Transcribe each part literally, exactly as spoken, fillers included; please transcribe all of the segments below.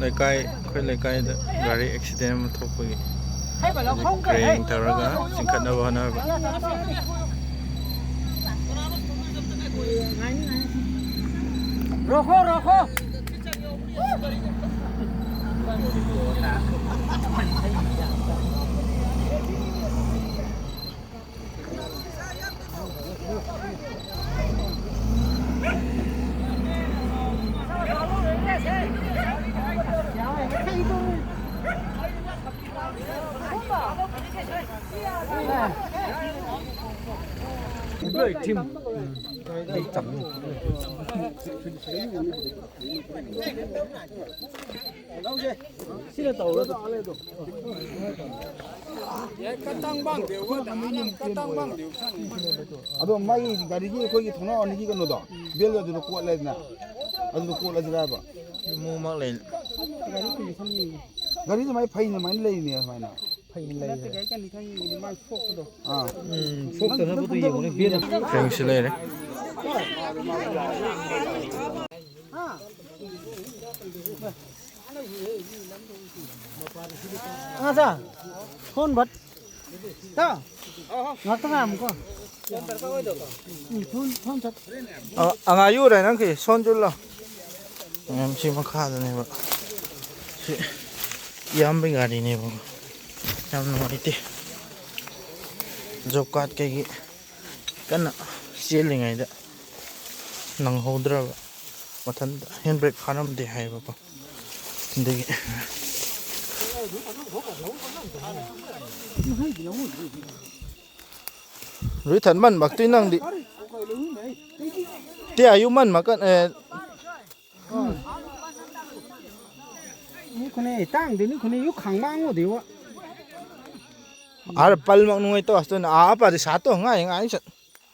ꯂꯩꯀꯥꯏ, ꯑꯩꯈꯣꯏ ꯂꯩꯀꯥꯏꯗ ꯒꯥꯔꯤ ꯑꯦꯛꯁꯤꯗꯦꯟ ꯑꯃ ꯊꯣꯛꯄꯒꯤ ꯍꯧꯖꯤꯛ ꯀ꯭ꯔꯦꯟ ꯇꯧꯔꯒ ꯆꯤꯡꯈꯠꯅꯕ ꯍꯣꯠꯅꯕ꯫ ꯔꯣꯈꯣ, ꯔꯣꯈꯣ꯫ ꯁꯤꯅ ꯇꯧꯔ ꯇꯥ ꯂꯩ ꯑꯗꯣ꯫ ꯑꯗꯣ ꯃꯥꯒꯤ ꯒꯥꯔꯤꯒꯤ ꯑꯩꯈꯣꯏꯒꯤ ꯊꯣꯡꯅꯥꯎ ꯑꯅꯤꯒꯤ ꯀꯩꯅꯣꯗꯣ, ꯕꯦꯜꯗꯣ ꯑꯗꯨꯗ ꯀꯣꯠꯂꯦꯗꯅ, ꯑꯗꯨꯗ ꯀꯣꯠꯂꯁꯤꯔꯕ? ꯃꯑꯣꯡ ꯃꯥꯡ ꯂꯩ꯫ ꯒꯥꯔꯤ ꯑꯗꯨꯃꯥꯏꯅ ꯐꯩꯅ ꯑꯗꯨꯃꯥꯏꯅ ꯂꯩꯔꯤꯅꯦ ꯑꯗꯨꯃꯥꯏꯅ꯫ ꯐꯩꯅ ꯂꯩꯔꯦ꯫ ꯑꯥ꯫ ꯎꯝ, ꯁꯣꯛꯇꯅꯕꯗꯨ ꯌꯦꯡꯉꯨꯅꯦ, ꯕꯦꯜꯗꯣ꯫ ꯐ꯭ꯔꯦꯡꯁꯤ ꯂꯩꯔꯦ꯫ ꯑꯉꯥꯡꯁꯥ, ꯐꯣꯟ ꯚꯠ꯫ ꯇꯥ? ꯉꯥꯛꯇ ꯉꯥꯏꯔꯝꯃꯨꯀꯣ꯫ ꯎꯝ, ꯐꯣꯟ, ꯐꯣꯟ ꯆꯠ꯫ ꯑ, ꯑꯉꯥꯏ ꯌꯨꯔꯦ ꯅꯪꯒꯤ ꯁꯣꯟ ꯆꯨꯜꯂꯣ꯫ ꯃꯌꯥꯝ ꯁꯤ ꯃꯈꯥꯗꯅꯦꯕ꯫ ꯁꯤ ꯏꯌꯥꯝꯕꯒꯤ ꯒꯥꯔꯤꯅꯦꯕ꯫ ꯌꯥꯝ ꯅꯨꯡꯉꯥꯏꯇꯦ꯫ ꯖꯣꯕ ꯀꯥꯔꯗ ꯀꯩꯒꯤ ꯀꯟꯅ ꯆꯦꯜꯂꯤꯉꯩꯗ ꯅꯪꯍꯧꯗ꯭ꯔꯕ꯫ ꯃꯊꯟꯇ ꯍꯦꯟ ꯕ꯭ꯔꯦꯛ ꯐꯥꯔꯝꯗꯦ ꯍꯥꯏꯌꯦꯕꯀꯣ꯫ ꯑꯗꯒꯤ ꯔꯨꯏꯊꯟ ꯃꯟ ꯃꯛꯇꯤ ꯅꯪꯗꯤ꯫ ꯇꯦ ꯑꯌꯨ ꯃꯟ ꯃꯀꯟ, ꯑꯦ, ꯈꯨꯅꯦ ꯇꯥꯡꯗꯦꯅꯤ ꯈꯨꯅꯦ ꯌꯨ ꯈꯥꯡꯕꯥꯡ ꯑꯣꯗꯦꯕ꯫ ꯑꯥꯔ ꯄꯜꯃꯛ ꯅꯨꯡꯉꯥꯏꯇꯧ ꯑꯁꯇꯣꯏꯅ ꯑꯥ ꯑꯄꯥꯗꯤ ꯁꯥꯠꯇꯣ ꯉꯥꯏ ꯉꯥꯏ ꯆꯠ꯫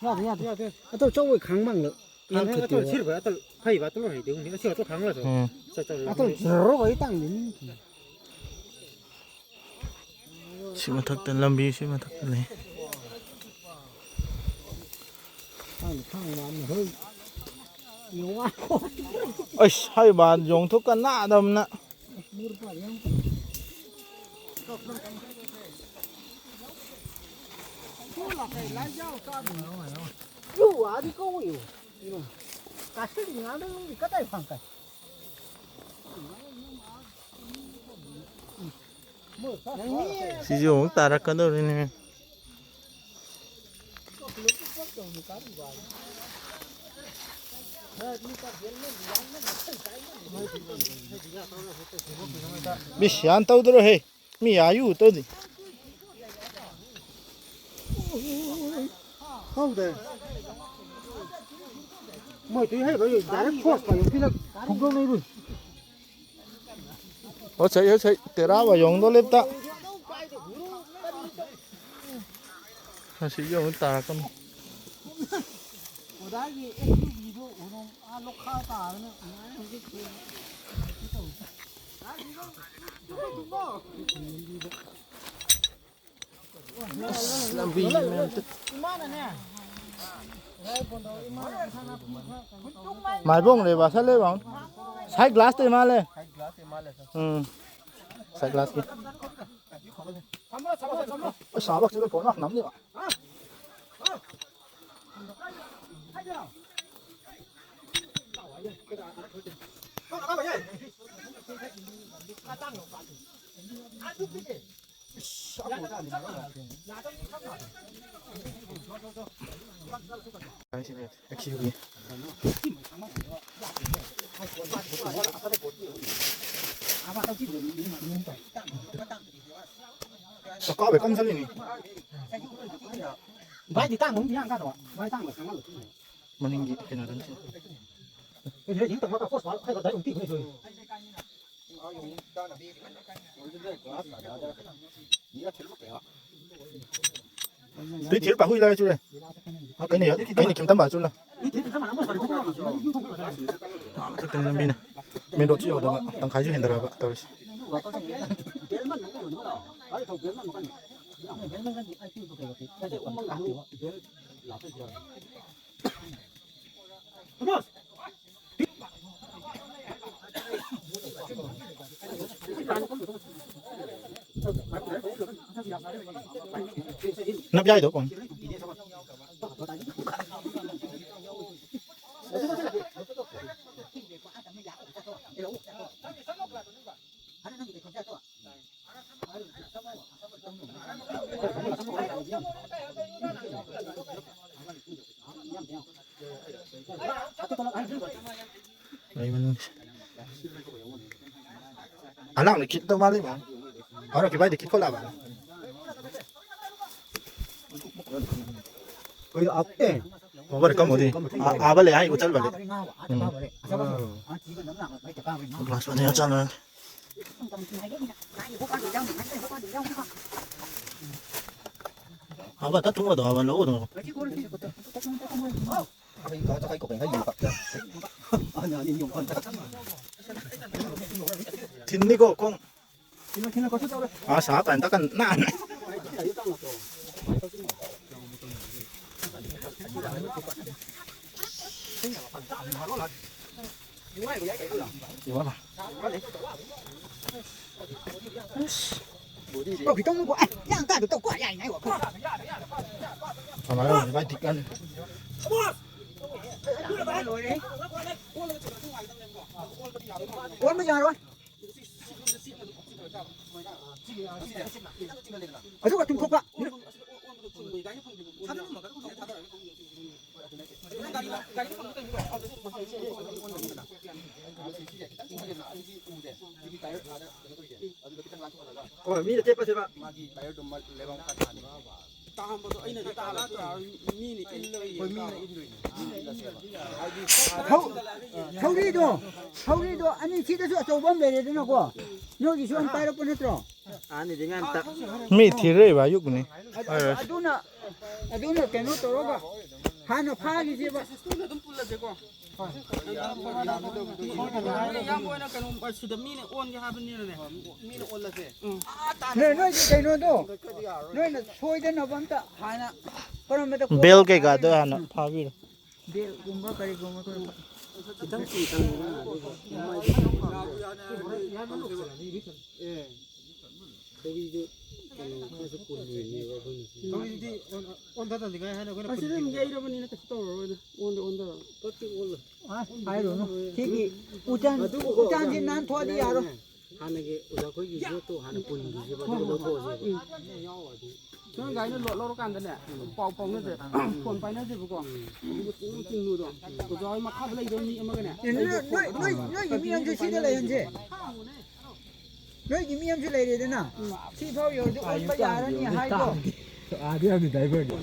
ꯌꯥꯗꯦ, ꯌꯥꯗꯦ, ꯌꯥꯗꯦ꯫ ꯑꯇꯣ ꯆꯧꯕꯩ ꯈꯥꯡꯕꯥꯡꯂ꯫ ꯅꯪ ꯌꯥꯝ ꯑꯇꯣ ꯐꯠꯇꯦꯕ꯫ ꯁꯤꯔꯕ ꯑꯇꯣ ꯐꯩꯕ ꯑꯇꯣ ꯍꯩꯗꯦ ꯎꯅꯤ ꯑꯁꯤ ꯑꯇꯣ ꯈꯥꯡꯂꯁꯨ꯫ ꯎꯝ꯫ ꯆꯠ ꯆꯠ ꯑꯇꯣ ꯂꯥꯛꯀꯅꯤ꯫ ꯖꯔꯣ ꯑꯩ ꯇꯥꯡꯗꯦꯅꯤ꯫ ꯁꯤ ꯃꯊꯛꯇ ꯂꯝꯕꯤ ꯁꯤ ꯃꯊꯛꯇ ꯂꯩ꯫ ꯊꯥꯡ ꯊꯥꯡ ꯋꯥꯅꯤ ꯍꯣꯏ꯫ ꯌꯣꯡ ꯋꯥ꯫ ꯑꯩꯁ ꯍꯥꯏꯕ ꯌꯣꯡꯊꯣꯛ ꯀꯅꯥꯗꯕꯅ꯫ ꯁꯤꯁꯨ ꯑꯃꯨꯛ ꯇꯥꯔꯛꯀꯗꯧꯔꯤꯅꯦ꯫ ꯕꯤꯁ ꯌꯥꯝ ꯇꯧꯗ꯭ꯔꯣ ꯍꯦ? ꯃꯤ ꯑꯥ ꯌꯨ ꯇꯧꯗꯤ꯫ ꯍꯧꯗꯦ꯫ ꯃꯣꯏ ꯇꯨꯏ ꯍꯩꯕ ꯌꯨ direct force ꯄꯥꯏ ꯌꯨ ꯄꯤꯂꯛ ꯐꯨꯒꯧ ꯅꯩꯔꯨꯏ꯫ ꯍꯣꯠꯁꯩ, ꯍꯣꯠꯁꯩ, ꯇꯦꯔꯥꯕ ꯌꯣꯡꯗꯣ ꯂꯦꯞꯇ꯫ ꯉꯁꯤꯒꯤ ꯑꯃꯨꯛ ꯇꯥꯔꯛꯀꯅꯤ꯫ ꯑꯣꯖꯥꯒꯤ ꯑꯦꯁ ꯌꯨ ꯕꯤꯗꯣ ꯍꯣꯔꯣꯡ ꯑꯥ ꯂꯣꯛꯈꯥ ꯇꯥꯗꯅ ꯑꯗꯨꯃꯥꯏꯅ ꯍꯧꯖꯤꯛ ꯇꯧꯔꯤ꯫ ꯑꯁ, ꯂꯝꯕꯤ ꯃꯌꯥꯝ ꯇꯠ-, ꯃꯥꯏꯕꯣꯡ ꯂꯩꯕ, ꯑꯁ ꯂꯩꯕ꯫ Side glass ꯇꯩ ꯃꯥꯜꯂꯦ꯫ ꯎꯝ꯫ Side glass ꯀꯤ꯫ ꯑꯁ, ꯁꯥꯕ ꯁꯤꯗ ꯐꯣꯟ ꯅꯝꯅꯤꯕ꯫ ꯆꯀꯥꯕꯩ ꯀꯟ ꯆꯠꯂꯤꯅꯤ꯫ ꯚꯥꯏꯗꯤ ꯇꯥꯡꯕ ꯑꯃꯗꯤ ꯌꯥꯝ ꯀꯥꯗꯕ꯫ ꯚꯥꯏ ꯇꯥꯡꯕ ꯈꯪꯉꯝꯕ꯫ ꯃꯅꯤꯡꯒꯤ ꯀꯩꯅꯣꯗꯨꯅ꯫ ꯑꯦ, ꯍꯤꯡ ꯇꯝꯃꯒ ꯐꯣꯔꯁ ꯄꯥꯔꯛ ꯍꯥꯏꯕ ꯗꯥꯏꯔꯦꯛ ꯑꯃꯨꯛ ꯄꯤꯕꯅꯦ ꯇꯧꯔꯤ꯫ Tui thil pa hui lai chu le. A, kei ni, kei ni kim tam ba chu la. Mathak teng lambi na. Main road chu yau da ba, tangkhai chu hendara ba, tawrisi. Nap yai do kong. Alang ni kit to mali ma. Aro ki bai de kit ko la ba. Over kam hodi. Abale ai utal bale. Glass bale ya chana. Aba ta tunga do aba lo do. Thin ni ko kong. A sa tan ta kan na. ꯑꯗꯨꯒ ꯇꯨꯝꯊꯣꯛꯄ꯫ ꯍꯣꯏ, ꯃꯤꯅ ꯆꯦꯞꯄꯁꯦꯕ꯫ ꯑꯍꯥꯟꯕꯗꯣ ꯑꯩꯅꯗꯤ ꯇꯥꯍꯜꯂꯛꯄ ꯌꯥꯔꯣꯏ, ꯃꯤꯅ ꯏꯜꯂꯒ ꯌꯦꯡ ꯇꯥꯕ꯫ ꯊꯧ-, ꯊꯧꯔꯤꯗꯣ, ꯊꯧꯔꯤꯗꯣ ꯑꯅꯤ ꯁꯤꯗꯁꯨ ꯑꯆꯧꯕ ꯑꯃ ꯂꯩꯔꯦꯗꯅꯀꯣ, ꯅꯣꯏꯒꯤꯁꯨ ꯑꯃ ꯄꯥꯏꯔꯛꯄ ꯅꯠꯇ꯭ꯔꯣ? ꯃꯤ ꯊꯤꯔꯛꯏꯕ ꯑꯌꯨꯛꯅꯤ꯫ ꯑꯗꯨ-, ꯑꯗꯨꯅ, ꯑꯗꯨꯅ ꯀꯩꯅꯣ ꯇꯧꯔꯒ ꯍꯥꯟꯅ ꯐꯥꯈꯤꯁꯦꯕ꯫ ꯏꯌꯥꯝꯕ ꯍꯣꯏꯅ ꯀꯩꯅꯣ, ꯁꯤꯗ ꯃꯤꯅ ꯑꯣꯟꯒꯦ ꯍꯥꯏꯕꯅꯤꯅꯅꯦ꯫ ꯃꯤꯅ ꯑꯣꯜꯂꯁꯦ꯫ ꯅꯣꯏ, ꯅꯣꯏꯒꯤ ꯀꯩꯅꯣꯗꯣ, ꯅꯣꯏꯅ ꯁꯣꯏꯗꯅꯕ ꯑꯝꯇ ꯍꯥꯟꯅ ꯀꯔꯝꯕꯗ ꯀꯣꯟ-, ꯕꯦꯜ ꯀꯩꯀꯥꯗꯣ ꯍꯥꯟꯅ ꯐꯥꯕꯤꯔꯣ꯫ ꯕꯦꯜꯒꯨꯝꯕ ꯀꯔꯤꯒꯨꯝꯕ ꯈꯔ ꯈꯤꯇꯪ ꯆꯤꯡꯊꯅꯤꯡꯉꯥꯏ꯫ ꯊꯧꯔꯤꯗꯨ ꯀꯩꯅꯣ ꯈꯔꯁꯨ ꯄꯨꯜꯂꯤꯅꯦꯕ ꯑꯩꯈꯣꯏꯅ꯫ ꯊꯧꯔꯤꯗꯨꯗꯤ ꯑꯣꯟ-, ꯑꯣꯟꯊꯗꯅꯤꯡꯉꯥꯏ ꯍꯥꯏꯅ ꯑꯩꯈꯣꯏꯅ ꯑꯁꯤꯗ ꯑꯗꯨꯝ ꯄꯨꯜꯂꯤꯅꯦꯕ꯫ ꯌꯩꯔꯕꯅꯤꯅ ꯀꯩꯁꯨ ꯇꯧꯔꯔꯣꯏꯗ꯫ ꯑꯣꯟꯗ ꯑꯣꯟꯗꯔ꯫ ꯄꯣꯠꯇꯤ ꯑꯣꯜꯂꯣꯏ꯫ ꯑ, ꯍꯥꯏꯔꯨꯅꯨ꯫ ꯁꯤꯒꯤ ꯎꯆꯥꯟ, ꯑꯗꯨꯕꯨꯀꯣ ꯎꯆꯥꯟꯁꯤ ꯅꯥꯟꯊꯣꯛꯑꯗꯤ ꯌꯥꯔꯣꯏ꯫ ꯍꯥꯟꯅꯒꯤ ꯑꯣꯖꯥ ꯑꯩꯈꯣꯏꯒꯤ ꯌꯣꯠꯇꯣ ꯍꯥꯟꯅ ꯄꯨꯟꯈꯤꯁꯦꯕ, ꯑꯗꯨꯒ ꯂꯧꯊꯣꯛꯑꯁꯦꯕ꯫ ꯎꯝ꯫ ꯅꯪ ꯒꯥꯔꯤꯅ ꯂꯣꯗ ꯂꯧꯔꯀꯥꯟꯗꯅꯦ, ꯄꯥꯎ ꯐꯥꯎꯅꯁꯦ, ꯐꯣꯟ ꯄꯥꯏꯅꯁꯦꯕꯀꯣ꯫ ꯑꯗꯨꯒ ꯆꯤꯡꯉꯨ ꯆꯤꯡꯉꯨꯗꯣ꯫ ꯑꯣꯖꯥ ꯍꯣꯏ ꯃꯈꯥꯗ ꯂꯩꯕ ꯃꯤ ꯑꯃꯒꯅꯦ꯫ ꯑꯦ, ꯅꯣꯏ, ꯅꯣꯏ, ꯅꯣꯏ, ꯅꯣꯏꯒꯤ ꯃꯤ ꯑꯃꯁꯨ ꯁꯤꯗ ꯂꯩꯍꯟꯁꯦ꯫ ꯅꯣꯏꯒꯤ ꯃꯤ ꯑꯃꯁꯨ ꯂꯩꯔꯦꯗꯅ, ꯁꯤ ꯐꯥꯎ ꯌꯧꯔꯗꯤ ꯑꯣꯟꯕ ꯌꯥꯔꯅꯤ ꯍꯥꯏꯗꯣ꯫ ꯑꯥꯗꯤ ꯌꯥꯝꯅ ꯗꯥꯏꯚꯔꯗꯤ꯫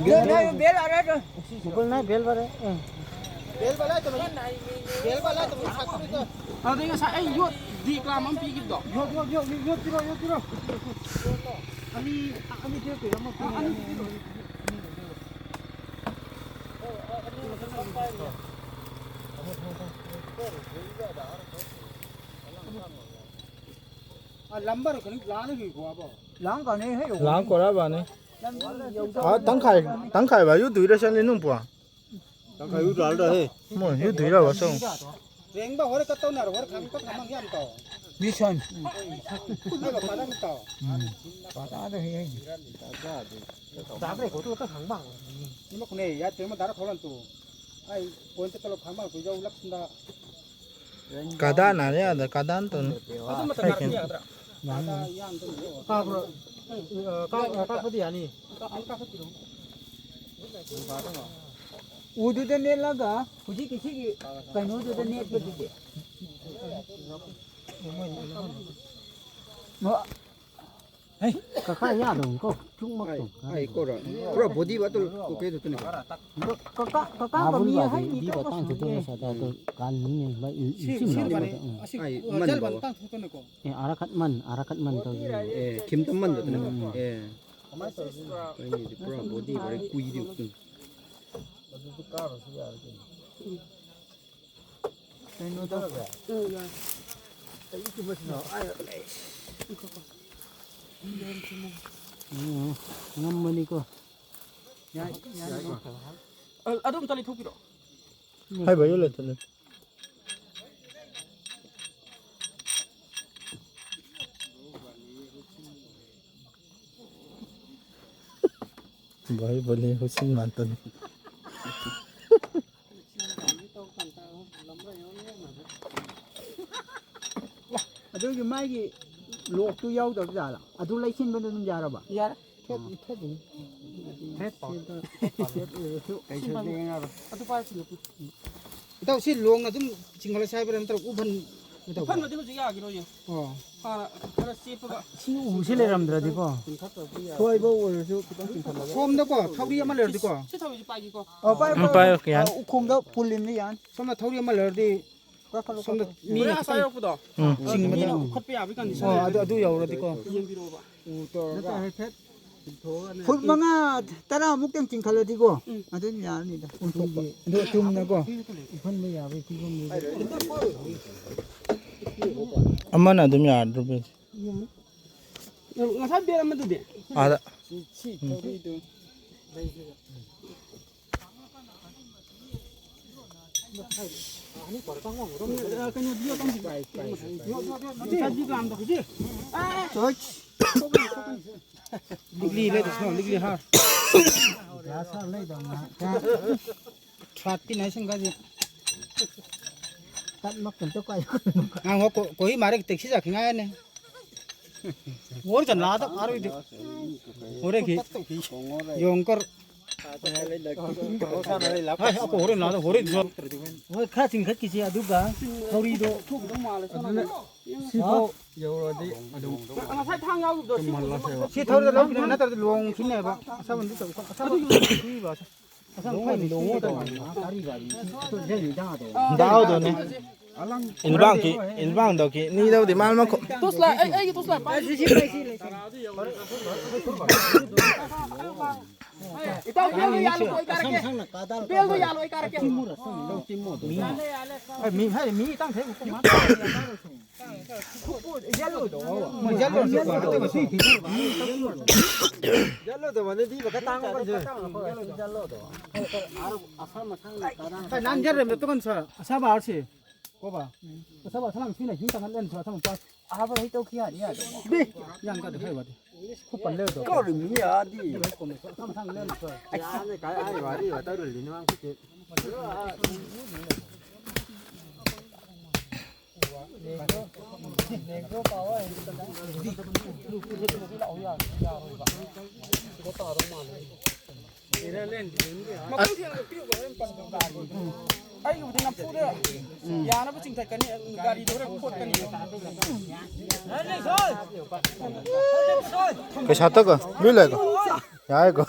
ꯕꯦꯜ ꯍꯥꯏꯌꯣ, ꯕꯦꯜ ꯑꯔꯥꯏꯕ꯫ ꯒꯨꯒꯜꯅ ꯕꯦꯜ ꯕꯔꯦ꯫ ꯎꯝ꯫ ꯕꯦꯜ ꯕꯔꯦ ꯇꯧꯔꯤ꯫ ꯕꯦꯜ ꯕꯔꯦ ꯇꯧꯔꯤ, ꯁꯥꯀꯨꯝ ꯇꯧ꯫ ꯑꯗꯨꯗꯩ ꯉꯁꯥꯏ ꯑꯩ ꯌꯣꯠ ꯗꯤ ꯒ꯭ꯔꯥꯝ ꯑꯃ ꯄꯤꯈꯤꯕꯗꯣ꯫ ꯌꯣꯠ, ꯌꯣꯠ, ꯌꯣꯠ, ꯌꯣꯠ ꯄꯤꯔꯣ, ꯌꯣꯠ ꯄꯤꯔꯣ꯫ ꯑꯅꯤ, ꯑꯅꯤ ꯄꯤꯔꯛꯇꯣꯏꯔꯣ? ꯑꯃ ꯄꯤꯔꯣ꯫ ꯑꯅꯤ ꯄꯤꯔꯣ꯫ ꯑ, ꯂꯝꯕꯔ ꯈꯅꯤ ꯂꯥꯅ ꯍꯤ ꯀꯣ ꯑꯕꯣ꯫ ꯂꯥꯡ ꯀꯥꯅꯦ ꯍꯦ꯫ ꯂꯥꯡ ꯀꯣꯔꯥ ꯕꯥꯅꯦ꯫ ꯂꯝꯕꯤ ꯌꯧꯗ꯫ ꯑ, ꯇꯪꯈꯥꯏ, ꯇꯪꯈꯥꯏ ꯕꯥ ꯌꯨ ꯗꯨꯏꯔ ꯁꯟ ꯅꯨꯡ ꯄꯨꯋꯥ꯫ ꯇꯪꯈꯥꯏ ꯌꯨ ꯗꯨꯏꯔ ꯍꯦ꯫ ꯃꯣꯏ ꯌꯨ ꯗꯨꯏꯔ ꯋꯥ ꯁꯣ꯫ ꯔꯦꯡꯕ ꯍꯣꯔꯦ ꯀꯠꯇꯧ ꯅꯥꯔ ꯍꯣꯔꯦ ꯈꯥꯡ ꯀꯠ ꯈꯥꯡ ꯌꯥꯝ ꯇꯧ꯫ ꯃꯤꯁꯟ꯫ ꯍꯥꯏꯕ ꯄꯥꯗꯝ ꯇꯧ꯫ ꯎꯝ꯫ ꯄꯥꯗꯥꯗ ꯍꯦ ꯍꯦ꯫ ꯆꯥꯗ꯭ꯔꯦ ꯈꯣꯠꯇꯣꯛꯑꯒ ꯈꯥꯡ ꯃꯥꯡ꯫ ꯅꯤꯃꯛꯅꯦ ꯌꯥ ꯇꯦꯃ ꯗꯥꯔ ꯈꯣꯂꯟ ꯇꯨ꯫ ꯑꯩ ꯄꯣꯏꯟꯇ ꯇꯂꯣ ꯈꯥꯡ ꯃꯥꯡ ꯇꯨ ꯌꯧ ꯂꯛꯁꯟꯗ꯫ ꯀꯗꯥ ꯅꯥꯔꯦ ꯑꯗ ꯀꯗꯥꯟ ꯇꯧꯅꯤ꯫ ꯑꯗꯨ ꯃꯇꯝ ꯂꯥꯛꯄ ꯌꯥꯗ꯭ꯔꯥ? ꯀꯥꯕ꯭ꯔꯣ? ꯑ, ꯀꯥ-, ꯑ, ꯀꯥꯞꯄꯗꯤ ꯌꯥꯅꯤ꯫ ꯑ, ꯑ, ꯀꯥꯞꯄꯗꯤ ꯌꯥꯅꯤ꯫ ꯎꯗꯨꯗ ꯅꯦꯠꯂꯒ ꯍꯧꯖꯤꯛꯀꯤ ꯁꯤꯒꯤ ꯀꯩꯅꯣꯗꯨꯗ ꯅꯦꯠꯄꯗꯨꯗꯤ꯫ ꯀꯀꯥ ꯌꯥꯗꯧꯅꯤꯀꯣ꯫ ꯆꯨꯝꯃꯛꯇꯣ꯫ ꯑꯩ ꯀꯣꯔ ꯄꯨꯔꯥ ꯕꯣꯗꯤ ꯕꯥ ꯇꯨ ꯀꯣꯀꯦ ꯇꯨ ꯇꯨꯅꯤ꯫ ꯀꯀꯥ ꯀꯀꯥ ꯀꯃꯤ ꯍꯥꯏ ꯅꯤ ꯇꯧ ꯀꯁꯨ꯫ ꯁꯤ ꯁꯤ ꯃꯥꯅꯦ꯫ ꯑꯁꯤ ꯑꯩ ꯃꯟ ꯖꯜ ꯕꯥꯕ꯫ ꯃꯇꯥꯡ ꯊꯣꯛꯇꯅꯀꯣ꯫ ꯑꯦ ꯑꯥꯔꯥ ꯈꯠ ꯃꯟ ꯑꯥꯔꯥ ꯈꯠ ꯃꯟ ꯇꯧ꯫ ꯑꯦ ꯈꯤꯝꯇ ꯃꯟ ꯇꯨ ꯇꯨꯅꯤ꯫ ꯎꯝ꯫ ꯑꯦ꯫ ꯀꯃꯥꯏꯅ ꯇꯧꯔꯁꯤ? ꯑꯩꯅꯤꯗꯤ ꯄꯨꯔꯥ ꯕꯣꯗꯤ ꯕꯥ ꯀꯨꯏꯗꯤ ꯎꯛꯇꯨꯅꯤ꯫ ꯑꯗꯨꯗꯤ ꯀꯥꯔꯁꯨ ꯌꯥꯔꯦ ꯀꯩꯅꯣ꯫ ꯀꯩꯅꯣ ꯇꯧꯔꯒꯦ? ꯎꯝ, ꯌꯥꯔꯦ꯫ ꯑꯩ ꯆꯨꯝꯕꯁꯤꯅ ꯑꯥ ꯂꯩ꯫ ꯎꯝ, ꯉꯝꯕꯅꯤꯀꯣ꯫ ꯌꯥꯏ, ꯌꯥꯏ꯫ ꯑ, ꯑꯗꯨ ꯑꯝꯇ ꯂꯩꯊꯣꯛꯄꯤꯔꯣ꯫ ꯍꯥꯏꯕ ꯌꯣꯜꯂꯦ ꯊꯜꯂꯦ꯫ ꯕꯥꯍꯨꯕꯂꯤ ꯍꯨꯁꯦꯟ ꯃꯥꯟꯇꯟ꯫ ꯑꯗꯨꯒꯤ ꯃꯥꯒꯤ ꯂꯣꯛꯇꯨ ꯌꯥꯎꯗꯕ ꯖꯥꯠꯂ? ꯑꯗꯨ ꯂꯩꯁꯤꯟꯕꯗ ꯑꯗꯨꯝ ꯌꯥꯔꯕ? ꯌꯥꯔꯦ꯫ ꯊꯦꯠ-, ꯊꯦꯠ-, ꯊꯦꯠ-, ꯊꯦꯠ ꯑꯣꯏꯔꯁꯨ꯫ ꯀꯩꯁꯨ ꯌꯦꯡꯉꯔꯣꯏ꯫ ꯑꯗꯨ ꯄꯥꯏꯔꯁꯤ ꯅꯠꯇꯦ꯫ ꯏꯇꯥꯎ, ꯁꯤ ꯂꯣꯡꯅ ꯑꯗꯨꯝ ꯆꯤꯡꯈꯠꯂꯁꯤ ꯍꯥꯏꯕ꯭ꯔꯥ ꯅꯠꯇ꯭ꯔꯒ ꯎꯐꯟ ꯀꯩꯗꯧꯕ? ꯎꯐꯟꯕꯗꯤ ꯍꯧꯖꯤꯛ ꯌꯥꯈꯤꯔꯣꯏꯌꯦ꯫ ꯑꯣ꯫ ꯍꯥꯟꯅ ꯈꯔ ꯆꯦꯞꯄꯒ꯫ ꯁꯤ ꯎꯁꯤ ꯂꯩꯔꯝꯗ꯭ꯔꯗꯤꯀꯣ꯫ ꯁꯣꯏꯕ ꯑꯣꯏꯔꯁꯨ ꯈꯤꯇꯪ ꯆꯤꯡꯈꯠꯂꯒ꯫ ꯁꯣꯝꯗꯀꯣ ꯊꯧꯔꯤ ꯑꯃ ꯂꯩꯔꯗꯤꯀꯣ꯫ ꯁꯤ ꯊꯧꯔꯤꯁꯤ ꯄꯥꯏꯒꯦꯀꯣ꯫ ꯑꯣ, ꯄꯥꯏꯌꯨ, ꯎꯝ, ꯄꯥꯏꯌꯨ꯫ ꯄꯥꯏꯌꯨ, ꯀꯌꯥ? ꯑ, ꯎꯈꯣꯡꯗ ꯄꯨꯜꯂꯤꯕꯅꯤ ꯌꯥꯅꯤ꯫ ꯁꯣꯝꯗ ꯊꯧꯔꯤ ꯑꯃ ꯂꯩꯔꯗꯤ꯫ ꯁꯣꯝꯗ ꯃꯤ ꯍꯣꯔꯦꯟ ꯑꯁꯥ ꯌꯧꯔꯛꯄꯗꯣ꯫ ꯎꯝ꯫ ꯆꯤꯡꯕꯗ꯫ ꯃꯤꯅ ꯎꯈꯠꯄ ꯌꯥꯕꯒꯤ ꯀꯟꯗꯤꯁꯟ ꯑꯣ, ꯂꯩꯔꯗꯤ꯫ ꯑꯗꯨ, ꯑꯗꯨ ꯌꯧꯔꯗꯤꯀꯣ꯫ ꯌꯦꯡꯕꯤꯔꯛꯑꯣꯕ꯫ ꯅꯠꯇ꯭ꯔꯒ ꯍꯥꯏꯐꯦꯠ ꯐꯨꯠ ꯃꯉꯥ ꯇꯔꯥꯃꯨꯛꯇꯪ ꯆꯤꯡꯈꯠꯂꯗꯤꯀꯣ꯫ ꯎꯝ꯫ ꯑꯗꯨꯝ ꯌꯥꯔꯅꯤꯗ꯫ ꯑꯣꯟꯊꯣꯛꯄ꯫ ꯑꯗꯣ ꯆꯨꯝꯅꯀꯣ꯫ ꯎꯐꯟꯕ ꯌꯥꯕꯒꯤ ꯐꯤꯕꯝꯗꯨꯗ꯫ ꯑꯃꯅ ꯑꯗꯨꯝ ꯌꯥꯔꯗ꯭ꯔꯣ, ꯕꯦꯠ? ꯉꯁꯥꯏ ꯕꯦꯠ ꯑꯃꯗꯨꯗꯤ? ꯑꯥꯗ꯫ ꯁꯤ, ꯁꯤ ꯎꯝ꯫ ꯊꯧꯔꯤꯗꯨ ꯂꯩꯁꯤꯗ꯫ ꯂꯤꯛꯂꯤ ꯂꯩꯗꯣꯏꯁꯤꯅꯣ, ꯂꯤꯛꯂꯤ ꯍꯥꯔ꯫ ꯒ꯭ꯂꯥꯁ ꯍꯥꯔ ꯂꯩꯗꯧꯅ꯫ Thirty nine ꯁꯤꯡꯒꯥꯁꯤ꯫ ꯇꯠꯃꯛ ꯀꯩꯝꯇ ꯀꯥꯏ꯫ ꯉꯥꯡꯉꯣ, ꯀꯣ-, ꯀꯣꯍꯤ ꯃꯥꯔꯦ ꯇꯦꯛꯁꯤ ꯆꯠꯈꯤꯉꯥꯏꯅꯦ꯫ ꯃꯣꯔ ꯆꯟ ꯂꯥꯗ ꯑꯥꯔꯣꯏꯗꯤ꯫ ꯃꯣꯔꯦꯒꯤ ꯌꯣꯡꯀꯔ꯫ ꯍꯣꯏ, ꯑꯩꯈꯣꯏ ꯍꯣꯔꯦꯟ ꯂꯥꯛꯑꯣ, ꯍꯣꯔꯦꯟ ꯆꯠ-, ꯍꯣꯏ, ꯈꯔ ꯆꯤꯡꯈꯠꯈꯤꯁꯤ, ꯑꯗꯨꯒ ꯊꯧꯔꯤꯗꯣ ꯁꯤꯐꯥꯎ ꯌꯧꯔꯗꯤ ꯑꯗꯨꯝ ꯉꯁꯥꯏ ꯊꯥꯡ ꯌꯥꯎꯈꯤꯕꯗꯣ ꯁꯤ ꯇꯨꯝꯍꯜꯂꯁꯦꯕ꯫ ꯁꯤ ꯊꯧꯔꯤꯗ ꯂꯧꯈꯤꯗꯕ ꯅꯠꯇ꯭ꯔꯗꯤ ꯂꯣꯡ ꯁꯤꯟꯅꯦꯕ꯫ ꯑꯁꯥꯃꯟꯗꯤ ꯇꯧ-, ꯑꯁꯥꯃꯟ ꯐꯨꯏꯕ꯫ ꯑꯁꯥꯃꯟ ꯐꯨꯏꯕ꯫ ꯗꯥꯎꯗꯨꯅꯦ꯫ ꯏꯟꯕꯥꯡꯀꯤ, ꯏꯟꯕꯥꯡꯗꯧꯀꯤ ꯅꯤꯗꯧꯗꯤ ꯃꯥꯜ ꯃꯈꯣ꯫ ꯇꯣꯁꯂꯥꯏ, ꯑꯩ, ꯑꯩꯒꯤ ꯇꯣꯁꯂꯥꯏ ꯄꯥꯏ꯫ ꯏꯇꯥꯎ, ꯕꯦꯜꯗꯣ ꯌꯥꯜꯂꯣ, ꯑꯩ ꯀꯥꯔꯛꯀꯦ꯫ ꯕꯦꯜꯗꯣ ꯌꯥꯜꯂꯣ, ꯑꯩ ꯀꯥꯔꯛꯀꯦ꯫ ꯃꯤ, ꯍꯥꯏ, ꯃꯤ ꯇꯪ ꯊꯦꯡ꯫ ꯅꯪ ꯖꯔ ꯃꯦ ꯇꯨꯀꯟ ꯁ ꯑꯁꯥ ꯕꯥꯔ ꯁꯤ ꯀꯣꯕ ꯑꯁꯥ ꯕꯥꯔ ꯁꯂꯥꯡ ꯁꯤꯅ ꯍꯤꯡ ꯇꯪ ꯂꯦꯟ ꯁ ꯑꯁꯥ ꯕꯥꯔ ꯑꯍꯥꯕ ꯍꯩ ꯇꯧꯈꯤ ꯌꯥꯅꯤ ꯌꯥꯗꯣ ꯕꯤ ꯌꯥꯝ ꯀꯥꯗ ꯍꯩ ꯋꯥꯗꯤ ꯈꯨꯄꯜ ꯂꯦ ꯗꯣ ꯀꯧꯔꯤ ꯃꯤ ꯌꯥꯗꯤ ꯑꯁꯥ ꯃꯊꯪ ꯂꯦꯟ ꯁ ꯌꯥꯅꯤ ꯀꯥꯏ ꯍꯥꯏ ꯋꯥꯔꯤ ꯋꯥꯇꯔ ꯂꯤꯅꯤ ꯃꯥꯡ ꯈꯨꯠꯇꯤ ꯑꯩꯒꯤꯕꯨꯗꯤ ꯅꯝꯐꯨꯗ ꯌꯥꯅꯕ ꯆꯤꯡꯊꯠꯀꯅꯤ, ꯒꯥꯔꯤꯗꯣ ꯍꯣꯔꯦꯟ ꯐꯣꯠꯀꯅꯤ꯫ ꯄꯩꯁꯥ ꯇꯒ ꯂꯣꯏ ꯂꯩꯒ ꯌꯥꯏꯒ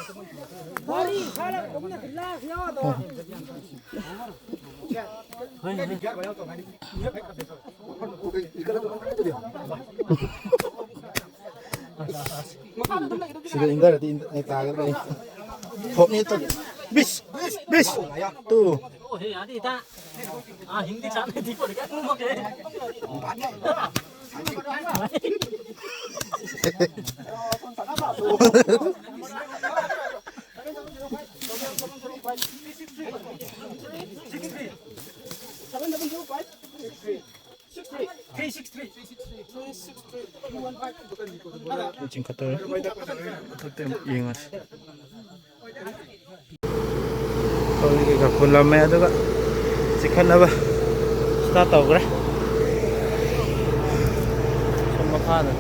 ꯁꯤꯗ ꯏꯟꯗꯔꯗꯤ ꯏꯟ-, ꯑꯩ ꯇꯥꯒꯗ꯭ꯔꯥ ꯑꯩ? ꯐꯣꯞꯅꯤ ꯇꯨ꯫ ꯕꯤꯁ! ꯕꯤꯁ! ꯇꯨ꯫ ꯆꯤꯡꯈꯠꯇꯧꯔꯦ꯫ ꯃꯊꯛꯇ ꯑꯃꯨꯛ ꯌꯦꯡꯉꯁꯤ꯫ ꯊꯧꯔꯤ ꯀꯩꯀꯥ ꯄꯨꯜꯂꯝꯃꯦ, ꯑꯗꯨꯒ ꯆꯤꯡꯈꯠꯅꯕ start ꯇꯧꯈ꯭ꯔꯦ꯫ ꯁꯣꯝ ꯃꯈꯥꯗ꯫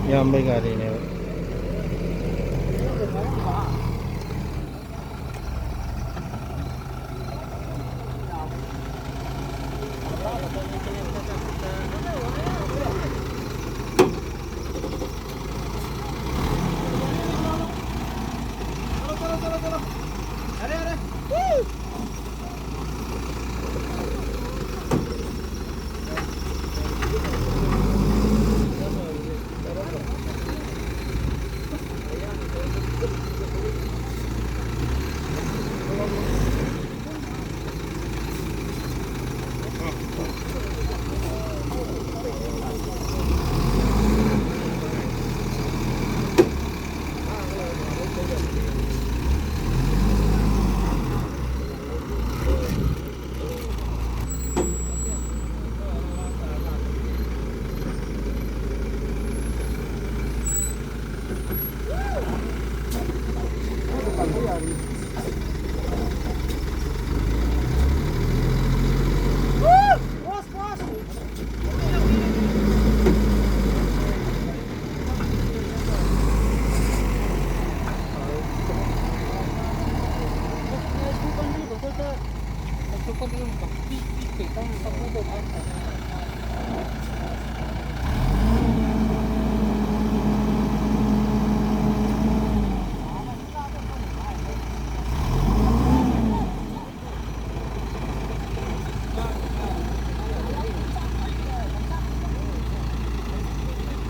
ꯏꯌꯥꯝꯕꯩ ꯒꯥꯔꯤꯅꯦꯕ꯫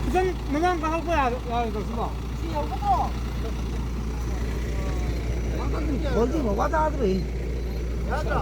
ꯏꯆꯟ, ꯃꯃꯥꯡ ꯀꯥꯈꯠꯂꯛꯄ ꯌꯥꯔ-, ꯌꯥꯔꯣꯏꯗ꯭ꯔꯣ ꯁꯤꯕꯣ? ꯕꯣꯜꯗꯤ ꯃꯄꯥ ꯇꯥꯗ꯭ꯔꯦ꯫ ꯌꯥꯗ꯭ꯔꯣ?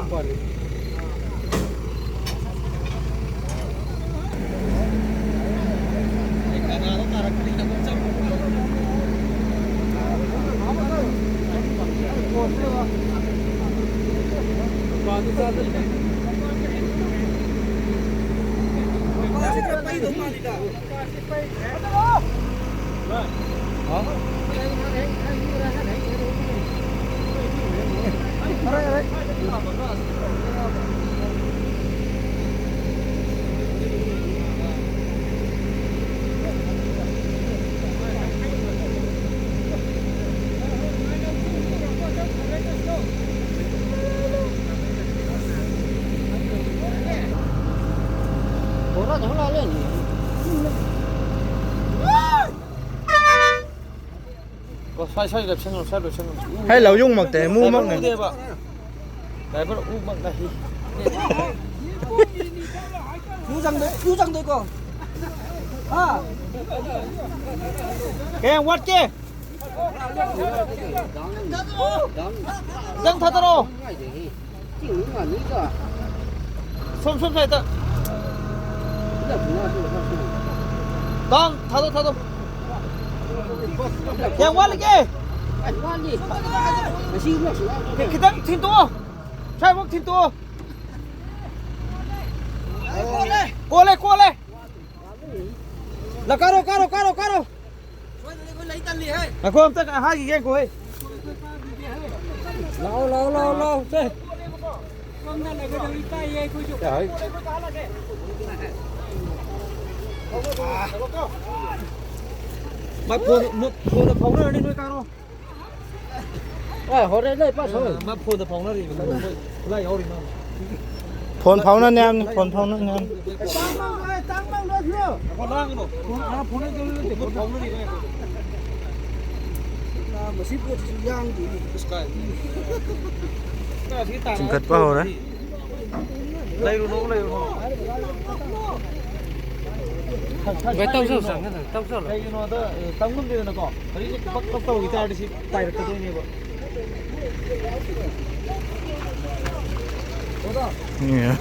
ꯀꯣ, ꯁ꯭ꯋꯥꯏ, ꯁ꯭ꯋꯥꯏ ꯂꯦꯞꯁꯟꯒꯅꯨ, ꯁ꯭ꯋꯥꯏ ꯂꯦꯞꯁꯟꯒꯅꯨ꯫ ꯍꯩ, ꯂꯧꯌꯨꯡꯃꯛꯇ ꯃꯨꯃꯛꯅꯦ꯫ ꯎꯗꯦꯕ꯫ ꯗ꯭ꯔꯥꯏꯚꯔ ꯎꯃꯛꯅ ꯍꯤ꯫ ꯌꯨ ꯆꯪꯗꯣꯏ, ꯌꯨ ꯆꯪꯗꯣꯏꯀꯣ꯫ ꯍꯥ? ꯀꯌꯥꯝ ꯋꯥꯠꯀꯦ? ꯈꯤꯇꯪ ꯊꯥꯗꯔꯛꯑꯣ꯫ ꯁꯣꯝ, ꯁꯣꯝ ꯁꯥꯏꯗ꯫ ꯗꯥꯎꯟ, ꯊꯥꯗꯣꯛ, ꯊꯥꯗꯣꯛ꯫ ꯀꯌꯥꯝ ꯋꯥꯠꯂꯤꯒꯦ? ꯈꯤ-, ꯈꯤꯇꯪ ꯊꯤꯟꯇꯣꯛꯑꯣ꯫ ꯁ꯭ꯋꯥꯏꯐꯥꯎ ꯊꯤꯟꯇꯣꯛꯑꯣ꯫ ꯀꯣꯜꯂꯦ, ꯀꯣꯜꯂꯦ꯫ ꯂꯥ, ꯀꯥꯔꯣ, ꯀꯥꯔꯣ, ꯀꯥꯔꯣ, ꯀꯥꯔꯣ꯫ ꯉꯥꯏꯈꯣ, ꯑꯝꯇ ꯍꯥꯏꯈꯤꯒꯦ, ꯉꯥꯏꯈꯣꯍꯦ꯫ ꯂꯥꯛꯑꯣ, ꯂꯥꯛꯑꯣ, ꯂꯥꯛꯑꯣ, ꯂꯥꯛꯑꯣ, ꯁꯦ꯫ ꯃꯥꯏ ꯐꯣꯟ, ꯃꯨꯠ, ꯐꯣꯟꯗ ꯐꯥꯎꯅꯔꯅꯤ, ꯅꯣꯏ ꯀꯥꯔꯣ꯫ ꯑꯦ, ꯍꯣꯔꯦꯟ ꯂꯩ, ꯄꯥꯁ ꯍꯣꯏ꯫ ꯃꯥ ꯐꯣꯟꯗ ꯐꯥꯎꯅꯔꯤꯕ, ꯈꯨꯠꯂꯥꯏ ꯌꯥꯎꯔꯤ ꯃꯥ꯫ ꯐꯣꯟ ꯐꯥꯎꯅꯅꯤ ꯍꯥꯏꯕꯅꯤ, ꯐꯣꯟ ꯐꯥꯎꯅꯅꯤ ꯍꯥꯏꯕꯅꯤ꯫ ꯉꯥꯏꯈꯣ, ꯂꯥꯡꯒꯅꯨ꯫ ꯐꯣꯟ, ꯑꯥ, ꯐꯣꯟ ꯅꯠꯇꯦ, ꯐꯣꯟ ꯐꯥꯎꯅꯔꯤ ꯃꯥ꯫ ꯃꯁꯤ ꯄꯣꯠꯁꯤꯁꯨ ꯌꯥꯡꯗꯦꯅꯦ꯫ ꯆꯤꯡꯈꯠꯄ ꯍꯧꯔꯦ꯫ ꯂꯩꯔꯨꯅꯣ, ꯂꯩꯔꯨꯅꯣ꯫ ꯚꯥꯏ, ꯇꯧꯁꯜꯂꯨ, ꯆꯪꯁꯜꯂꯨ, ꯇꯧꯁꯜꯂꯨ꯫ ꯀꯩꯒꯤꯅꯣꯗ, ꯑꯦ, ꯇꯝ ꯉꯝꯗꯦꯗꯅꯀꯣ꯫ ꯍꯧꯖꯤꯛ ꯄꯛ ꯄꯛ ꯇꯧꯈꯤ ꯇꯥꯔꯗꯤ ꯁꯤ ꯄꯥꯏꯔꯛꯀꯗꯣꯏꯅꯦꯕ꯫ ꯏꯌꯥ꯫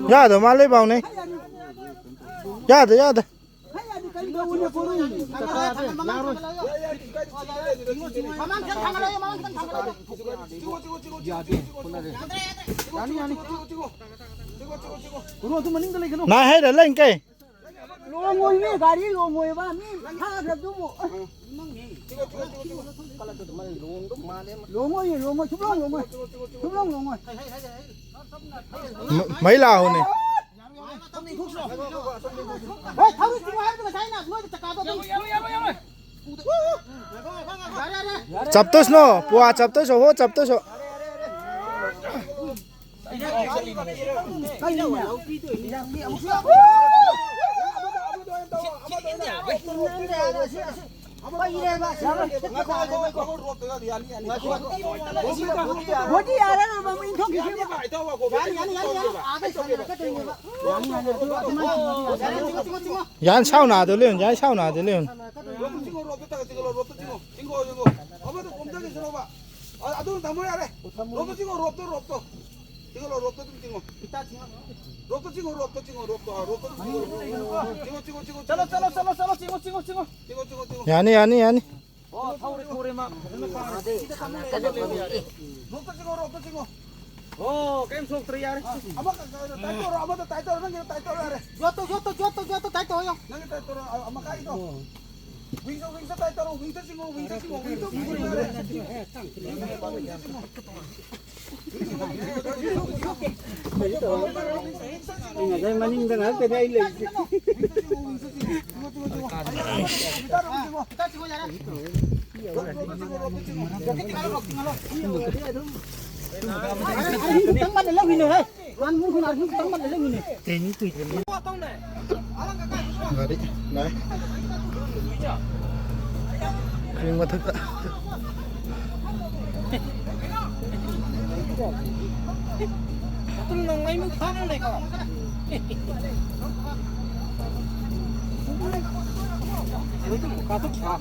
ꯌꯥꯗ ꯃꯥꯜꯂꯦ ꯄꯥꯎꯅꯦ꯫ ꯌꯥꯗ ꯌꯥꯗ꯫ ꯅꯥ ꯍꯩꯔ ꯂꯩ ꯀꯩ꯫ ꯂꯣꯡꯉꯣꯏꯃꯦ, ꯒꯥꯔꯤ ꯂꯣꯡꯉꯣꯏꯕ, ꯃꯤ ꯐꯥꯈ꯭ꯔꯕꯗꯨꯕꯨ꯫ ꯂꯣꯡꯉꯣꯏꯌꯦ, ꯂꯣꯡꯉꯣꯏ, ꯁꯨꯡꯂꯣꯡ ꯂꯣꯡꯉꯣꯏ꯫ ꯁꯨꯡꯂꯣꯡ ꯂꯣꯡꯉꯣꯏ꯫ ꯃ-, ꯃꯩ ꯂꯥꯛꯍꯧꯅꯦ꯫ ꯍꯣꯏ, ꯊꯧꯔꯤ ꯆꯤꯡꯉꯣ ꯍꯥꯏꯕꯗꯣ ꯉꯁꯥꯏ ꯑꯩꯅ ꯅꯣꯏꯗ ꯆꯀꯥꯗꯣ ꯑꯗꯨꯝ ꯆꯞꯇꯣꯏꯁꯅꯣ, ꯄꯨꯋꯥ ꯆꯞꯇꯣꯏꯁꯣ, ꯍꯣ, ꯆꯞꯇꯣꯏꯁꯣ꯫ ꯌꯥꯟ ꯁꯥꯎꯅꯥꯗꯣ ꯂꯩꯌꯣꯟ, ꯌꯥꯟ ꯁꯥꯎꯅꯥꯗꯣ ꯂꯩꯌꯣꯟ꯫ ꯔꯣꯞꯇ ꯆꯤꯡꯉꯣ, ꯔꯣꯞꯇ ꯆꯤꯡꯉꯣ꯫ ꯆꯤꯡꯉꯣ, ꯆꯤꯡꯉꯣ꯫ ꯑꯃꯗ ꯄꯣꯝꯊꯈꯤꯁꯅꯣꯕ꯫ ꯑ-, ꯑꯗꯨ ꯊꯝꯃꯣ ꯌꯥꯔꯦ꯫ ꯔꯣꯞꯇ ꯆꯤꯡꯉꯣ, ꯔꯣꯞꯇ, ꯔꯣꯞꯇ꯫ ꯆꯤꯡꯉꯣ, ꯔꯣꯞꯇ ꯑꯗꯨꯝ ꯆꯤꯡꯉꯣ꯫ ꯔꯣꯞꯇ ꯆꯤꯡꯉꯣ, ꯔꯣꯞꯇ ꯆꯤꯡꯉꯣ, ꯔꯣꯞꯇ꯫ ꯑ, ꯔꯣꯞꯇ ꯑꯗꯨꯝ ꯆꯤꯡꯉꯣ꯫ ꯆꯤꯡꯉꯣ, ꯆꯤꯡꯉꯣ, ꯆꯤꯡꯉꯣ, ꯆꯠꯂꯣ, ꯆꯠꯂꯣ, ꯆꯠꯂꯣ, ꯆꯠꯂꯣ, ꯆꯤꯡꯉꯣ, ꯆꯤꯡꯉꯣ, ꯆꯤꯡꯉꯣ꯫ ꯆꯤꯡꯉꯣ, ꯆꯤꯡꯉꯣ, ꯆꯤꯡꯉꯣ꯫ ꯌꯥꯅꯤ, ꯌꯥꯅꯤ, ꯌꯥꯅꯤ꯫ ꯑꯣ, ꯊꯧꯔꯦ, ꯊꯧꯔꯦ, ꯃꯥ꯫ ꯐꯖꯅ ꯐꯥꯔꯦ꯫ ꯁꯤꯗ ꯊꯝꯃꯨ ꯌꯥꯔꯦ꯫ ꯔꯣꯞꯇ ꯆꯤꯡꯉꯣ, ꯔꯣꯞꯇ ꯆꯤꯡꯉꯣ꯫ ꯑꯣ, ꯀꯩꯝ ꯁꯣꯛꯇ꯭ꯔꯦ, ꯌꯥꯔꯦ꯫ ꯑꯃ, ꯇꯥꯏꯠ ꯇꯧꯔꯣ, ꯑꯃꯗ ꯇꯥꯏꯠ ꯇꯧꯔꯣ, ꯅꯪꯒꯤꯗꯣ ꯇꯥꯏꯠ ꯇꯧꯔꯣ ꯌꯥꯔꯦ꯫ ꯌꯣꯠꯇꯣ, ꯌꯣꯠꯇꯣ, ꯌꯣꯠꯇꯣ, ꯌꯣꯠꯇꯣ ꯇꯥꯏꯠ ꯇꯧꯔꯣ ꯌꯥꯔꯦ꯫ ꯅꯪꯒꯤ ꯇꯥꯏꯠ ꯇꯧꯔꯣ, ꯑ-, ꯑꯃ ꯀꯥꯏꯗꯣ꯫ ꯋꯤꯡꯁꯇ, ꯋꯤꯡꯁꯇ ꯇꯥꯏꯠ ꯇꯧꯔꯣ, ꯋꯤꯡꯁꯇ ꯆꯤꯡꯉꯣ, ꯋꯤꯡꯁꯇ ꯆꯤꯡꯉꯣ, ꯋꯤꯡꯁꯇ ꯆꯤꯡꯉꯣ ꯌꯥꯔꯦ꯫ ꯋꯤꯡꯁꯇ ꯆꯤꯡꯉꯣ, ꯋꯤꯡꯁꯇ ꯆꯤꯡꯉꯣ꯫ ꯉꯁꯥꯏ ꯃꯅꯤꯡꯗ ꯉꯥꯛꯇꯅꯦ ꯑꯩ ꯂꯩꯔꯤꯁꯦ꯫ ꯒꯥꯔꯤ ꯂꯥꯛꯑꯦ꯫ ꯀ꯭ꯔꯦꯟ ꯃꯊꯛꯇ꯫ ꯑꯗꯨꯝ ꯅꯣꯡꯃꯩꯃꯨꯛ ꯐꯥꯅ ꯂꯩꯀꯣ꯫ ꯑꯗꯨꯝ ꯀꯥꯊꯣꯛ ꯁꯥ꯫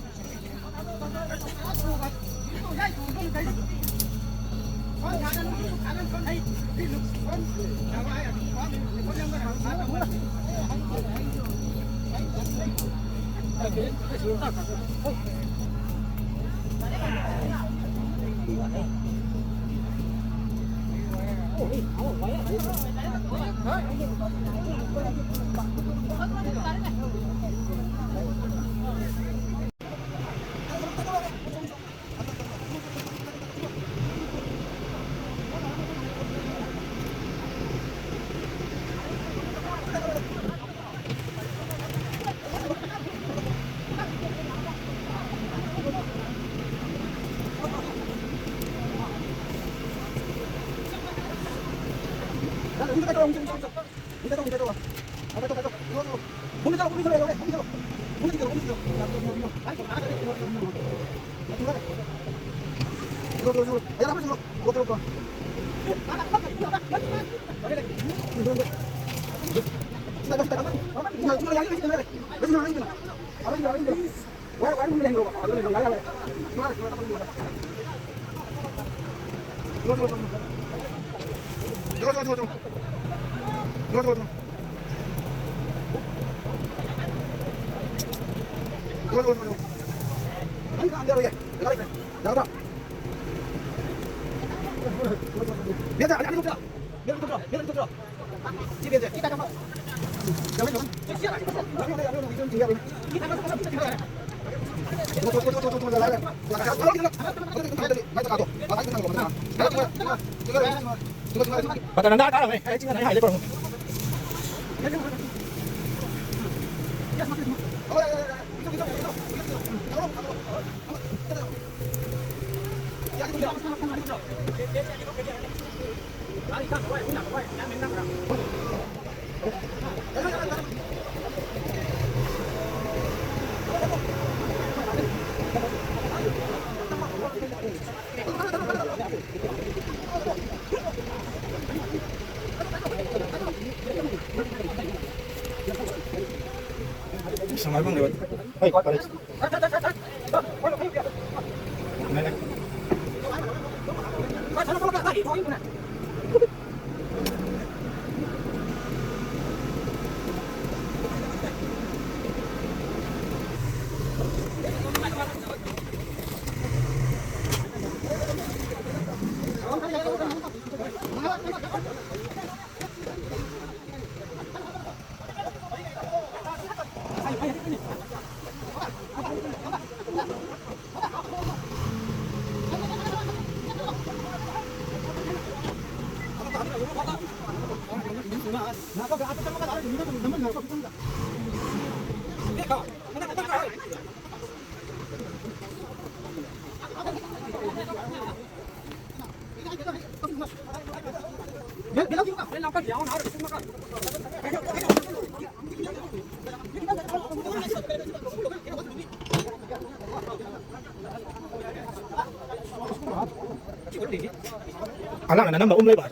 ꯑꯉꯥꯡꯅ ꯅꯝꯕ ꯑꯍꯨꯝ ꯂꯩꯕ꯫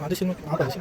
ꯑꯗꯨ ꯁꯤꯃ ꯑꯥ ꯇꯧꯁꯤ꯫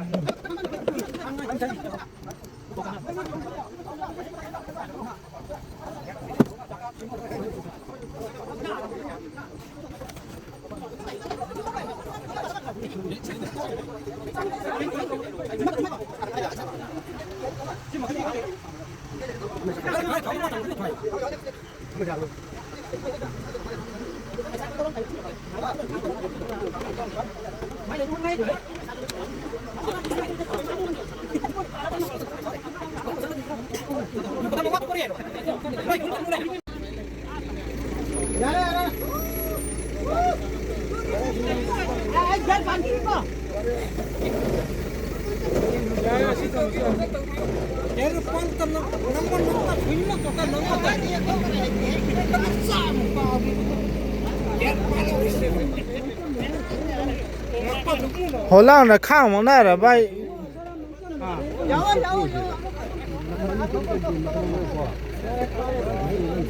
ꯍꯣꯂꯥꯡꯅ ꯈꯥꯡ ꯃꯛꯅꯔ ꯚꯥꯏ꯫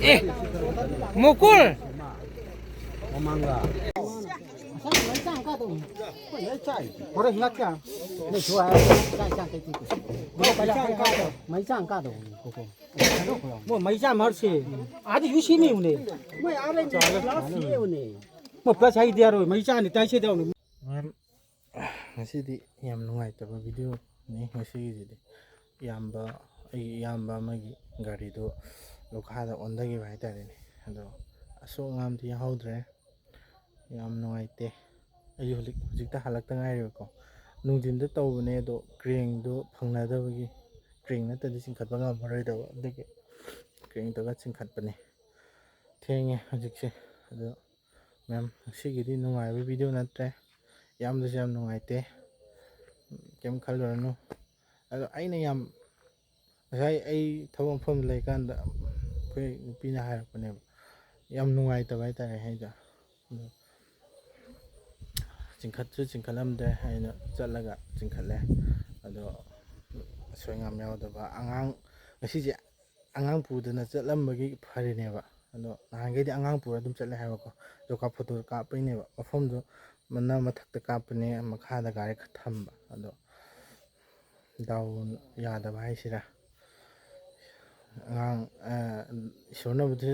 ꯑꯦ, ꯃꯨꯀꯨꯜ꯫ ꯃꯩꯆꯥ ꯃꯔꯁꯦ꯫ ꯑꯗꯤ ꯌꯨ ꯁꯤ ꯃꯤ ꯎꯅꯦ꯫ ꯃꯣꯏ ꯑꯥꯗ ꯒ꯭ꯂꯥꯁ ꯁꯤ ꯎꯅꯦ꯫ ꯃꯣꯏ ꯄ꯭ꯂꯁ ꯍꯥꯏꯗꯤ ꯌꯥꯔꯣꯏ꯫ ꯃꯩꯆꯥꯅꯤ ꯇꯥꯏꯁꯦ ꯇꯧꯅꯤ꯫ ꯃꯦꯝ, ꯉꯁꯤꯗꯤ ꯌꯥꯝ ꯅꯨꯡꯉꯥꯏꯇꯕ ꯚꯤꯗꯤꯑꯣꯅꯤ ꯉꯁꯤꯒꯤꯁꯤꯗꯤ꯫ ꯏꯌꯥꯝꯕ, ꯑꯩꯒꯤ ꯏꯌꯥꯝꯕ ꯑꯃꯒꯤ ꯒꯥꯔꯤꯗꯣ ꯂꯣꯈꯥꯗ ꯑꯣꯟꯊꯈꯤꯕ ꯍꯥꯏꯇꯥꯔꯦꯅꯦ꯫ ꯑꯗꯣ ꯑꯁꯣꯛ ꯑꯉꯥꯝꯗꯤ ꯌꯥꯎꯍꯧꯗ꯭ꯔꯦ꯫ ꯌꯥꯝ ꯅꯨꯡꯉꯥꯏꯇꯦ꯫ ꯑꯩꯁꯨ ꯍꯧꯖꯤꯛ, ꯍꯧꯖꯤꯛꯇ ꯍꯜꯂꯛꯇ ꯉꯥꯏꯔꯤꯕꯀꯣ꯫ ꯅꯨꯡꯊꯤꯟꯗ ꯇꯧꯕꯅꯦ, ꯑꯗꯣ ꯀ꯭ꯔꯦꯟꯗꯣ ꯐꯪꯅꯗꯕꯒꯤ, ꯀ꯭ꯔꯦꯟ ꯅꯠꯇ꯭ꯔꯗꯤ ꯆꯤꯡꯈꯠꯄ ꯉꯝꯃꯔꯣꯏꯗꯕ, ꯑꯗꯨꯒꯤ ꯀ꯭ꯔꯦꯟ ꯇꯧꯔꯒ ꯆꯤꯡꯈꯠꯄꯅꯦ꯫ ꯊꯦꯡꯉꯦ ꯍꯧꯖꯤꯛꯁꯦ꯫ ꯑꯗꯣ ꯃꯦꯝ, ꯉꯁꯤꯒꯤꯗꯤ ꯅꯨꯡꯉꯥꯏꯕ ꯚꯤꯗꯤꯑꯣ ꯅꯠꯇ꯭ꯔꯦ꯫ ꯏꯌꯥꯝꯕꯁꯨ ꯌꯥꯝ ꯅꯨꯡꯉꯥꯏꯇꯦ꯫ ꯀꯩꯝ ꯈꯜꯂꯨꯔꯅꯨ꯫ ꯑꯗꯣ ꯑꯩꯅ ꯌꯥꯝ, ꯉꯁꯥꯏ ꯑꯩ ꯊꯕꯛ ꯃꯐꯝꯗ ꯂꯩꯀꯥꯟꯗ ꯑꯩꯈꯣꯏ ꯅꯨꯄꯤꯅ ꯍꯥꯏꯔꯛꯄꯅꯦꯕ, ꯌꯥꯝ ꯅꯨꯡꯉꯥꯏꯇꯕ ꯍꯥꯏꯇꯥꯔꯦ ꯑꯩꯗꯣ꯫ ꯑꯗꯣ ꯆꯤꯡꯈꯠꯁꯨ ꯆꯤꯡꯈꯠꯂꯝꯗ꯭ꯔꯦ, ꯑꯩꯅ ꯆꯠꯂꯒ ꯆꯤꯡꯈꯠꯂꯦ꯫ ꯑꯗꯣ ꯑꯁꯣꯏ ꯑꯉꯥꯝ ꯌꯥꯎꯗꯕ ꯑꯉꯥꯡ, ꯉꯁꯤꯁꯦ ꯑꯉꯥꯡ ꯄꯨꯗꯅ ꯆꯠꯂꯝꯕꯒꯤ ꯐꯔꯤꯅꯦꯕ꯫ ꯑꯗꯣ ꯅꯍꯥꯟꯈꯩꯗꯤ ꯑꯉꯥꯡ ꯄꯨꯔ ꯑꯗꯨꯝ ꯆꯠꯂꯦ ꯍꯥꯏꯕꯀꯣ, ꯖꯣꯀꯥ ꯐꯣꯇꯣ ꯀꯥꯞꯄꯩꯅꯦꯕ꯫ ꯃꯐꯝꯗꯨ ꯃꯅꯥ ꯃꯊꯛꯇ ꯀꯥꯞꯄꯅꯦ, ꯃꯈꯥꯗ ꯒꯥꯔꯤ ꯈꯔ ꯊꯝꯕ꯫ ꯑꯗꯣ ꯗꯥꯎ ꯌꯥꯗꯕ ꯍꯥꯏꯁꯤꯔꯥ, ꯑꯉꯥꯡ, ꯑ, ꯏꯁꯣꯔꯅꯕꯨꯗꯤ,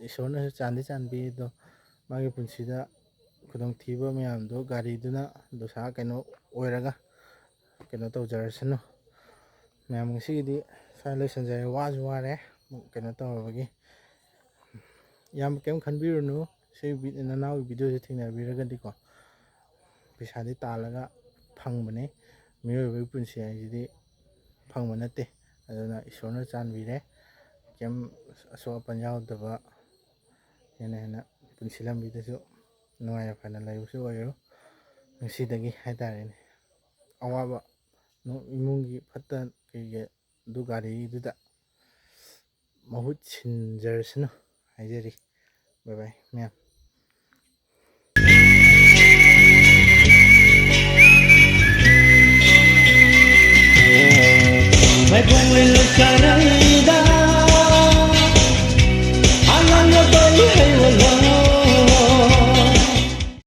ꯏꯁꯣꯔꯅꯁꯨ ꯆꯥꯟꯗꯤ ꯆꯥꯟꯕꯤ, ꯑꯗꯣ ꯃꯥꯒꯤ ꯄꯨꯟꯁꯤꯗ ꯈꯨꯗꯣꯡꯊꯤꯕ ꯃꯌꯥꯝꯗꯣ ꯒꯥꯔꯤꯗꯨꯅ ꯗꯣꯁꯥ ꯀꯩꯅꯣ ꯑꯣꯏꯔꯒ ꯀꯩꯅꯣ ꯇꯧꯖꯔꯁꯅꯨ꯫ ꯃꯌꯥꯝ ꯉꯁꯤꯒꯤꯗꯤ ꯁ꯭ꯋꯥꯏ ꯂꯣꯏꯁꯤꯟꯖꯔꯦ꯫ ꯋꯥꯁꯨ ꯋꯥꯔꯦ ꯀꯩꯅꯣ ꯇꯧꯔꯕꯒꯤ꯫ ꯌꯥꯝ ꯀꯩꯝ ꯈꯟꯕꯤꯔꯨꯅꯨ꯫ ꯁꯤ ꯚꯤ-, ꯅꯅꯥꯎꯒꯤ ꯚꯤꯗꯤꯑꯣꯁꯦ ꯊꯦꯡꯅꯕꯤꯔꯒꯗꯤꯀꯣ, ꯄꯩꯁꯥꯗꯤ ꯇꯥꯜꯂꯒ ꯐꯪꯕꯅꯤ꯫ ꯃꯤꯑꯣꯏꯕꯒꯤ ꯄꯨꯟꯁꯤ ꯍꯥꯏꯁꯤꯗꯤ ꯐꯪꯕ ꯅꯠꯇꯦ꯫ ꯑꯗꯨꯅ ꯏꯁꯣꯔꯅ ꯆꯥꯟꯕꯤꯔꯦ꯫ ꯀꯩꯝ ꯑꯁꯣꯛ ꯑꯄꯟ ꯌꯥꯎꯗꯕ, ꯍꯦꯟꯅ ꯍꯦꯟꯅ ꯄꯨꯟꯁꯤ ꯂꯝꯕꯤꯗꯁꯨ ꯅꯨꯡꯉꯥꯏ ꯌꯥꯏꯐꯅ ꯂꯩꯕꯁꯨ ꯑꯣꯏꯔꯣ꯫ ꯉꯁꯤꯗꯒꯤ ꯍꯥꯏꯇꯥꯔꯦꯅꯦ꯫ ꯑꯋꯥꯕ ꯏꯃꯨꯡꯒꯤ ꯐꯠꯇ ꯀꯩꯒꯤ ꯑꯗꯨ ꯒꯥꯔꯤꯗꯨꯗ ꯃꯍꯨꯠ ꯁꯤꯟꯖꯔꯁꯅꯨ ꯍꯥꯏꯖꯔꯤ꯫ ꯕꯥꯏ ꯕꯥꯏ ꯃꯌꯥꯝ꯫